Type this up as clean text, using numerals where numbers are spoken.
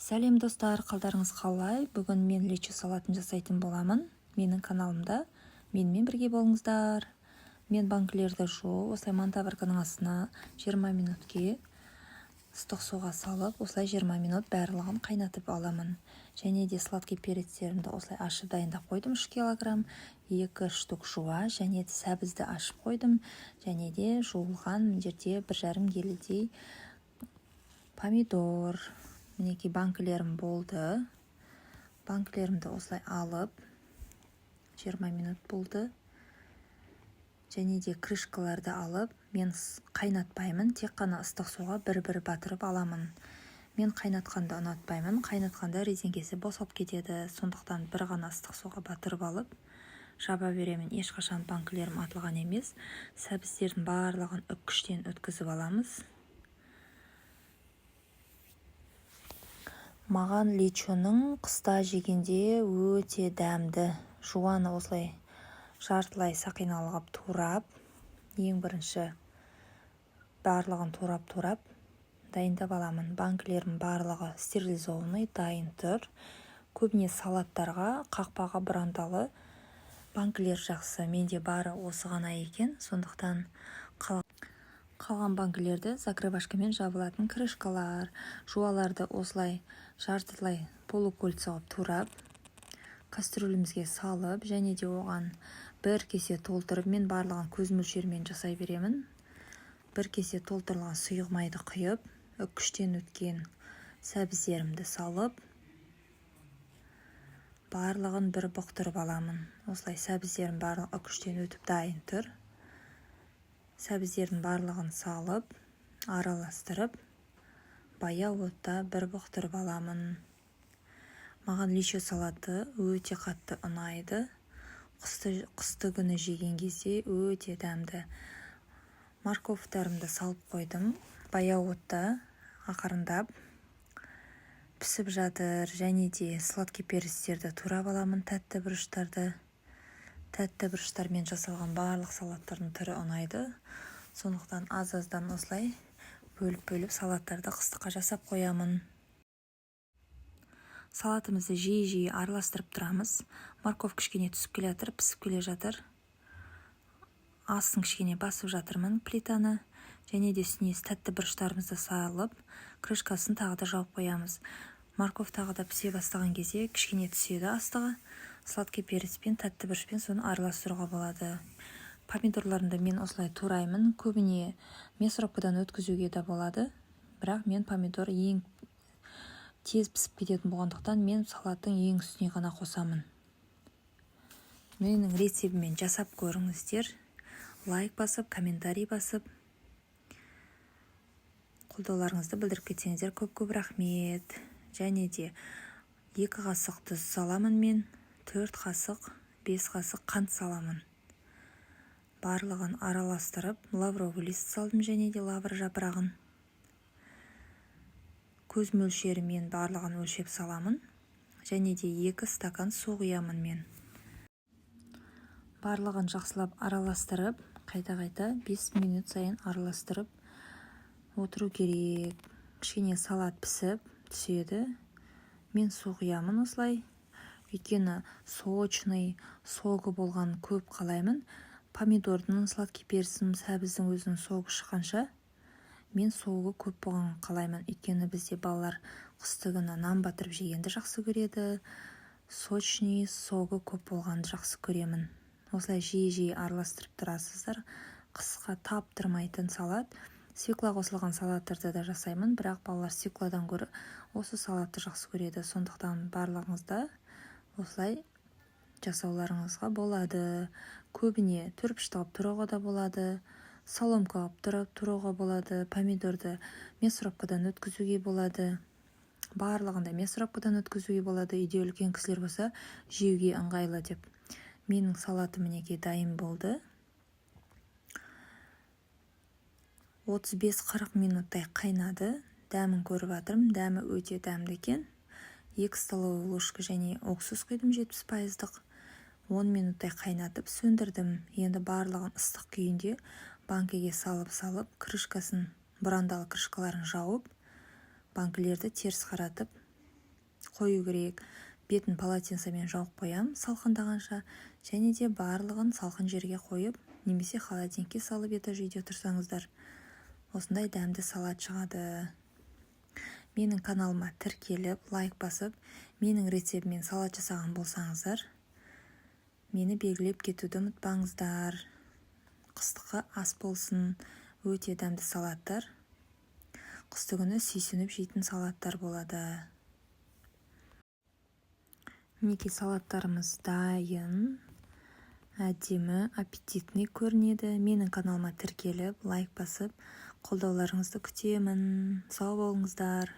Сәлем, достар! Қалдарыңыз қалай? Бүгін мен лечо салатын жасайтын боламын. Менің каналымда менімен бірге болыңыздар. Мен банкілерді жуып, осылай мантоварканың астына 20 минутке ыстық суға салып, осылай 20 минут барлығын қайнатып аламын. Және де сладкий перецтерімді осылай ашып, дайындап қойдым: 3 килограмм, 2 штук жуа және сәбізді ашып қойдым. Және де жуылған мына жерде 1,5 келідей помидор. Мінекей, банкілерім болды. Банкілерімді осылай алып, 20 минут болды. Және де крышкаларды алып, мен қайнатпаймын, тек қана ыстық суға бір-бір батырып аламын. Мен қайнатқанды ұнатпаймын, қайнатқанда резеңкесі босап кетеді. Сондықтан бір ғана ыстық суға батырып алып, жаба беремін. Ешқашан банкілерім атылған емес. Сәбіздердің барлығын үккіштен өткізіп аламыз. Маған лечоның қыста жегенде өте дәмді. Жуаны осылай жартылай сақиналы қылып турап, ең бірінші барлығын турап-турап дайындап аламын. Банкілерім барлығы стерилизованный, дайын тұр. Көбіне салаттарға қақпағы бұрандалы банкілер жақсы. Менде бары осы ғана екен, сондықтан қалған банкілерді закрывашкамен жабылатын крышкалар. Жуаларды осылай жартылай полукольца қылып турап, кастрюлімізге салып, және де оған бір кесе толтырып, мен барлығын көз мөлшерімен жасай беремін, бір кесе толтырылған сұйық майды құйып, үккіштен өткен сәбіздерімді салып, барлығын бір бұқтырып аламын. Осылай сәбіздерім барлығы үккіштен өтіп, дайын тұр. Сәбіздердің барлығын салып, араластырып, баяу отта бір бұқтырып аламын. Маған лечо салаты өте қатты ұнайды. Қысты күні жеген кезде өте дәмді. Морковтарымды салып қойдым. Баяу отта ақырындап пісіп жатыр. Және де сладкий перецтерді турап аламын, тәтті бұрыштарды. Тәтті бұрыштармен жасалған барлық салаттардың түрі ұнайды. Сондықтан аз-аздан осылай бөліп-бөліп салаттарды қыстыққа жасап қоямын. Салатымызды жиі-жиі араластырып тұрамыз. Морковь кішкене түсіп келе жатыр, пісіп келе жатыр. Астын кішкене басып жатырмын плитаны. Және де үстіне тәтті бұрыштарымызды салып, крышкасын тағы да жауып қоямыз. Морковь тағы да пісе бастаған кезде кішкене түседі астығы. Сладкий перецпен, тәтті бұрышпен соны араластыруға болады. Помидорларымды мен осылай тураймын. Көбіне мясорубкадан өткізуге де болады, бірақ мен помидор ең тез пісіп кететін болғандықтан, мен салаттың ең үстіне ғана қосамын. Менің рецептіммен жасап көріңіздер. Лайк басып, комментарий басып, қолдауларыңызды білдіріп кетсеңіздер, көп-көп рахмет. Және де 2 қасық тұз саламын мен, 4 қасық, 5 қасық қант саламын. Барлығын араластырып, лавровый лист салдым және де лавр жапырағын. Көз мөлшерімен барлығын өлшеп саламын. Және де 2 стакан су құямын мен. Барлығын жақсылап араластырып, қайта-қайта 5 минут сайын араластырып отыру керек. Кішкене салат пісіп түседі. Мен су құямын осылай, өйткені сочный согы болған көп қалаймын. Помидордың, сладкий перцің, сәбіздің өзінің согы шыққанша, мен согы көп болғанын қалаймын. Өйткені бізде балалар қысты күні нан батырып жегенді жақсы көреді. Сочный, согы көп болғанды жақсы көремін. Осылай жиі-жиі араластырып тұрасыздар. Қысқа таптырмайтын салат. Свекла қосылған салаттарды да жасаймын, бірақ балалар свекладан гөрі осы салатты жақсы көреді. Сондықтан барлығыңыз да осылай жасауларыңызға болады. Көбіне төртбұрышты қылып турауға да болады, соломка қылып турауға болады, помидорды мясорубкадан өткізуге болады. Барлығын да мясорубкадан өткізуге болады, үйде үлкен кісілер болса, жеуге ыңғайлы деп. Менің салатым, мінекей, дайын болды. 35-40 минуттай қайнады. Дәмін көріп жатырмын, дәмі өте дәмді екен. 2 столовый ложка және уксус құйдым, 70 пайыздық. 10 минуттай қайнатып, сөндірдім. Енді барлығын ыстық күйінде банкіге салып-салып, крышкасын, бұрандалы крышкаларын жауып, банкілерді теріс қаратып. Қою керек. Бетін полотенцемен жауып қоямын салқындағанша. Және де барлығын салқын жерге қойып немесе холодильникке салып, этаж үйде тұрсаңыздар, осындай дәмді салат шығады. Менің каналыма тіркеліп, лайк басып, менің рецептіммен салат жасаған болсаңыздар, мені белгілеп кетуді ұмытпаңыздар. Қыстықы ас болсын! Өте дәмді салаттар, қыстыгүні сүйсініп жейтін салаттар болады. Мінекей, салаттарымыз дайын, әдемі, аппетитный көрінеді. Менің каналыма тіркеліп, лайк басып, қолдауларыңызды күтемін. Сау болыңыздар!